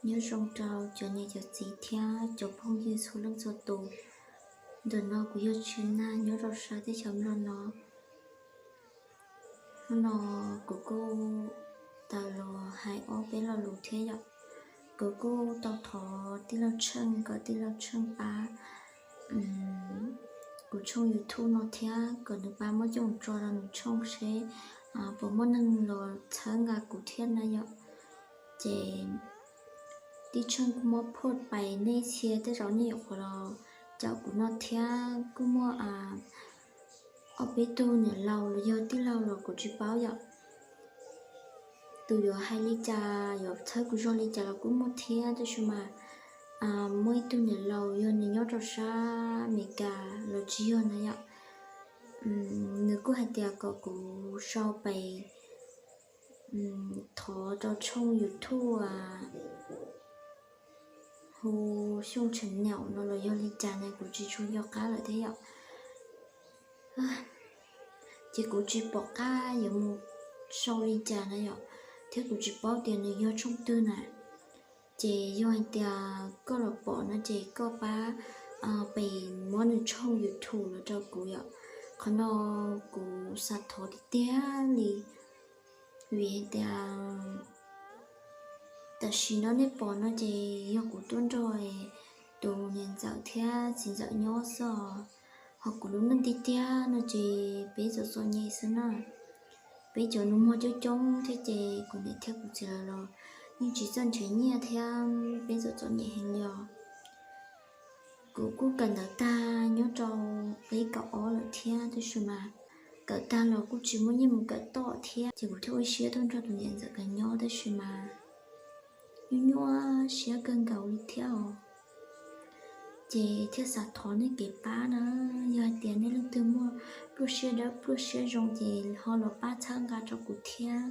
Nyob zoo rau cov niam cov txiv thiab cov phooj ywg txhua leej txhua tus. Ntawm no kuv yog Tshia Nag nyob rau sab teb chaws Nplog no. Hnub no kuv kuj tawm los hais ob peb lo lus thiab yom. Kuv kuj tau thov tij laug Tsheej kom tij laug Tsheej pab kuv tshooj YouTube no thiab kom nws pab muab coj mus tso rau nws tshooj seb puas muaj neeg los txhawb nqa kuv thiab na yom. Ces tij Tsheej kuj muab phoj pais nej txhia tej zaum nej nyuam qhuav los caum kuv no thiab kuj muaj ob peb tug niam laus los yog tij laug los kuv tsis paub yom. Tus yuav hais li cas yuav txhawb kuv zog li cas los kuj muaj thiab, tab sis mas muaj ib tug niam laus yog nws nyob rau sab Amelikas los tsis yog na yom. Nws kuj hais tias kom kuv sau pais thov rau tshooj YouTube hu Xyooj Channel no los yog li cas na, kuv tsis tshua nco qab lawm thiab yom. Ces kuv tsis pom qab yuav mus sau li cas na yom, thiab kuv tsis paub tias nws yog tshooj twg na. Ces yog hais tias koj los pom no ces koj pab pem muab nws tshooj YouTube los rau kuv yom. Qhov no kuv xav thov tiag tiag li, vim hais tias tam sim no nej pom no ces yog kuv tuaj nrog tus niam ntxawm thiab txiv ntxawm nyob xwb os. Ho kuv lub neej tiag tiag no ces peb txom txom nyem xwb na. Peb cov nus muag coob coob thiab ces kuv niam thiab kuv txiv lawv los yeej tsis txawj nrhiav nyiaj thiab peb txom txom nyem heev li os. Kuv kuj kawm ntawv tag nyob rau peb kaum ob lawm thiab, tab sis mas kawm tag los kuj tsis muaj nyiaj mus kawm tom thiab, ces kuv thiaj ua siab tuaj nrog tus niam ntxawm nkawd nyob, tab sis mas nyuaj nyuaj siab kawg nkaus li thiab os. Ces thiaj xav thov nej kev pab na, yog hais tias nej leej twg muaj pluaj siab dawb pluaj siab zoo ces ho los pab txhawb nqa rau kuv thiab.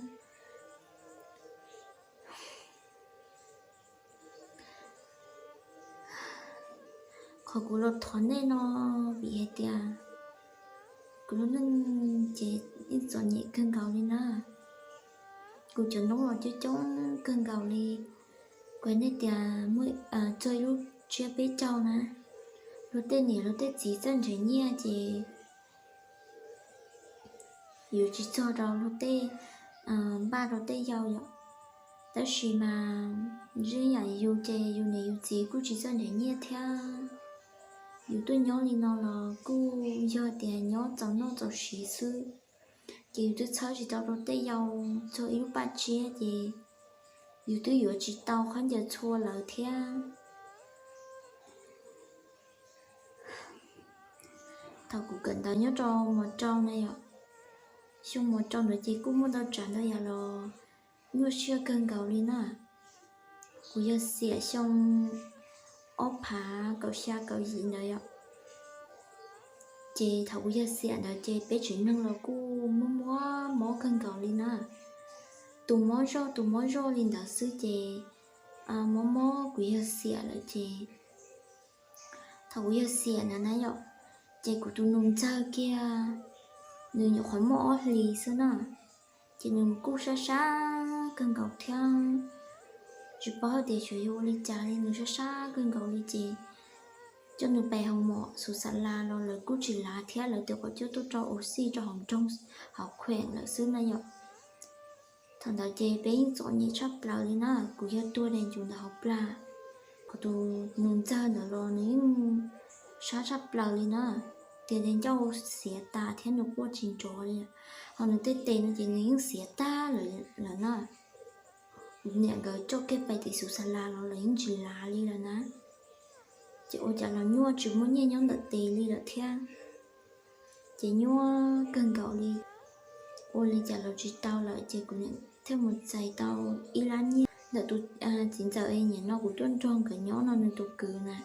Qhov kuv los thov nej no vim hais tias kuv lub neej ces yeej txom nyem kawg nkaus li na. Kuv cov noob los coob coob kawg nkaus li. Kuv hais nej tias muaj txog ib lub tsiab peb caug na, luag tej niam luag tej txiv txawj nrhiav nyiaj ces yuav tsis txog rau luag tej npaj rau tej yau yom. Tab sis mas zeb yam yus ces yus niam yus txiv kuj tsis txawj nrhiav nyiaj thiab. Yus tuaj nyob li no los kuj yog tias nyob txaus noj txaus siv xwb, ces yus twb txhawb tsis tau rau tej yau txog ib lub paj tsiab ces yus twb yuav tsis tau khaub ncaws txhua lawm thiab. Thaum kuv kawm ntawv nyob rau mos rau na yom, xyoo mos rau ntawd ces kuj muaj ntau tsav ntau yam los nyuaj siab kawg nkaus li na. Kuv yog xiam xyoo ob phav kaum xya kaum yim ntawd yom. Ces thaum kuv yog xiam ntawd ces peb tsev neeg los kuj mob mob mob kawg nkaus li na. Tus mob zoj tus mob zoj li ntawd xwb ces mob mob kuv yog xiam lawm ces thaum kuv yog xiam ntawd na yom, ces kuv tus nus ntxawg kiag, nws nyuam qhuav muaj ob hlis xwb na, ces nws kuj sab sab kawg nkaus thiab. Tsis paub hais tias xyov yog ua li cas li, nws sab sab kawg nkaus li ces coj nws pem hoo mom xus xa la los lawv kuj tsis lav thiab, lawv tias kom coj tuaj rau ua xij rau hauv nroog hauv khueem lawm xwb na yom. Thaum ntawd ces peb yeej txom nyem tshaj plaws li na, kuv yog tuag dai ncus ntawm hauv plag. Qhov tus nus ntxawg ntawd los nws yeej sab tshaj plaws li na, tias dai ncauj xiav tas thiab nws quaj tsis nrov li, ho nws tej tes no ces nws yeej xiav tag lawm na. Niam nkawd coj kiag pem tim xus xa la los lawv yeej tsis lav li lawm na. Ces ua cas los nyuaj tsis muaj nyiaj nyob ntawm tes li lawm thiab. Ces nyuaj kawg nkaus li, ua li cas los tsis tau lawm ces kuv niam thiaj mus txais tau ib lab nyiaj ntawm tus txiv ntxawm es nim no kuv tuaj nrog nkawd nyob no nws tus kwv na.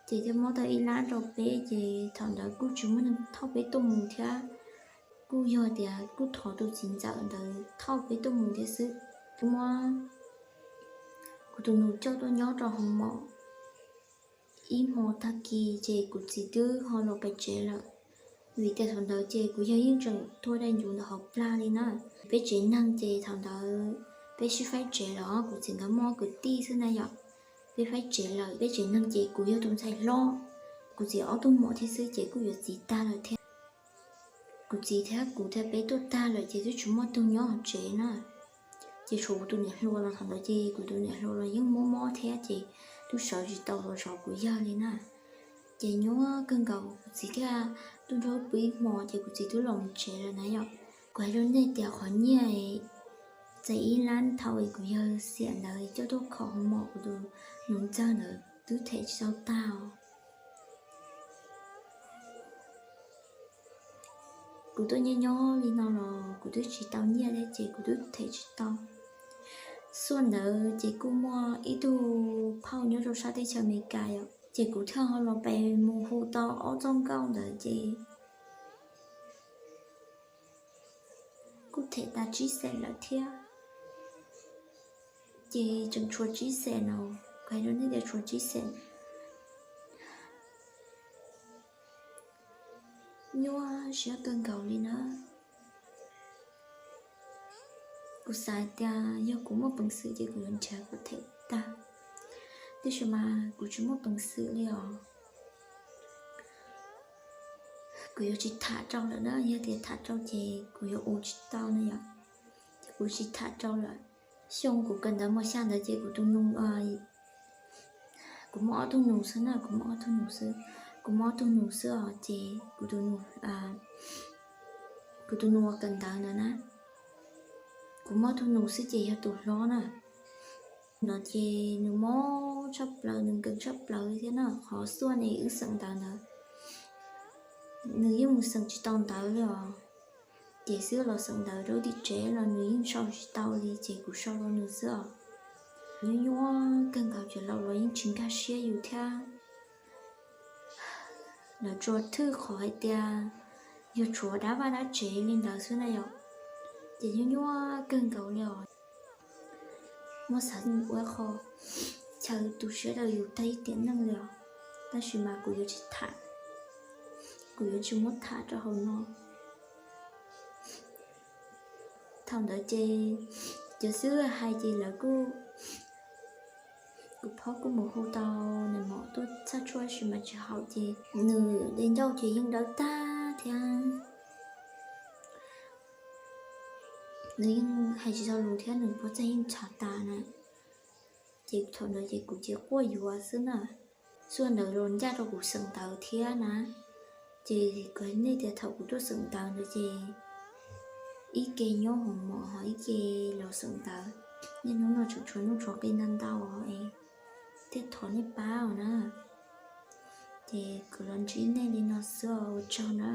Ces thiaj muab tau ib lab rau peb ces thaum ntawd kuj tsis muaj neeg thauj peb tuaj mus thiab, kuj yog tias kuj thov tus txiv ntxawm ntawd thauj peb tuaj mus thiab xwb. Kuv muab kuv tus nus coj tuaj nyob rau hoo mom ib hmo tag kis ces kuv txiv twb ho los pem tsev lawm. Vim tias thaum ntawd ces kuv yog yeej tseem tuag dai ncus ntawm hauv plag li na. Peb tsev neeg ces thaum ntawd peb sib faib tsev lawm, kuv txiv nkawd muaj kwv tij xwb na yom. Peb faib tsev lawm, peb tsev neeg ces kuv yog tus ntxhais hlob, kuv txiv ob tug muam thiab xwb ces kuj yuav txiv tag lawm thiab. Kuv txiv thiab kuv thiab peb tuaj tag lawm ces twb tsis muaj tug nyob hauv tsev na. Ces tshuav kuv tus niam hluas los thaum ntawd ces kuv tus niam hluas los yeej mob mob thiab ces twb sawv tsis tau los zov kuv yawg li na. Ces nyuaj kawg nkaus, kuv txiv thiaj tuaj nrog pw ib hmo ces kuv txiv twb los mus tsev lawm na yom. Kuv hais rau nej tias qhov nyiaj txais ib lab thaum kuv yawg xiam ntawd coj tuaj kho hauv mom kuv tus nus ntxawg ntawd twb them tsis tau tag os. Kuv tuaj nyob nyob li no los kuv twb tsis tau nyiaj thiab ces kuv twb them tsis tau. Xuaj ntawd ces kuj muaj ib tug phauj nyob rau sab teb chaws Amelikas yom, ces kuv thiaj ho los pes mus hu tau ob txoj nkauj ntawd ces kuj them tas tsib xees lawm thiab. Ces tseem tshuav tsib xees no, kuv hais rau nej tias tshuav tsib xees. Nyuaj siab kawg nkaus li na. Kuv xav hais tias yog kuv muaj peev xwm ces kuv yuav nrhiav kom them tag, tiam sis mas kuv tsis muaj peev xwm li os. Kuv yuav tsis tham rau lawm na, yog tias tham rau ces kuv yuav ua tsis tau na yom. Ces kuv tsis tham rau lawm. Xyoo kuv kawm ntawv mos xya ntawd ces kuv tus nus, kuv muaj ob tug nus xwb na, kuv muaj ob tug nus xwb, kuv muaj ob tug nus xwb os ces kuv tus nus, kuv tus nus uas kawm ntawv ntawd na, kuv muaj ob tug nus xwb ces yog tus hlob na. No ces nws mob tshaj plaws, nws nkees tshaj plaws li thiab na. Qhov xuaj ne wb xeem ntawv ntawd, nws yeej mus xeem tsis tau ntawv li os. Ces xwb los xeem ntawv rau tim tsev los nws yeej sau tsis tau li ces kuv sau rau nws xwb os. Nyuaj nyuaj kawg nkaus, cov laus los yeej tsis nkag siab yus thiab. Lawv tsuas thwj qhov hais tias yog tshuav dab vaj dab tsev li ntawd xwb na yom. Ces nyuaj nyuaj kawg nkaus li os. Muab xav ua qho chaw tu siab rau yus tag ib tiam neej li os. Tab sis mas kuv yuav tsis tham, kuv yuav tsis muab tham rau hauv no. Thaum ntawd ces cov xib hwb hais ces lawv kuj, kuv phob kuj mus hu tau nws mom tuaj txhaj tshuaj sis mas tsis haum ces nws de ncauj ces yeej dawb tag thiab. Nws yeej hais tsis tau lus thiab nws puas txaj yeej txhav tas na. Ces thaum ntawd ces kuv ces quaj yuav xwb na. Xuaj ntawd los ncaj rau kuv xeem ntawv thiab na. Ces kuv hais nej tias thaum kuv tuaj xeem ntawv ntawd ces ib ke nyob hauv mom ho ib ke los xeem ntawv. Niaj hnub no tseem tshuav nuj tshuav nqi ntau ntau os es thiaj thov nej pab os na. Ces kuv los ntsib nej li no xwb os, ua tsaug na.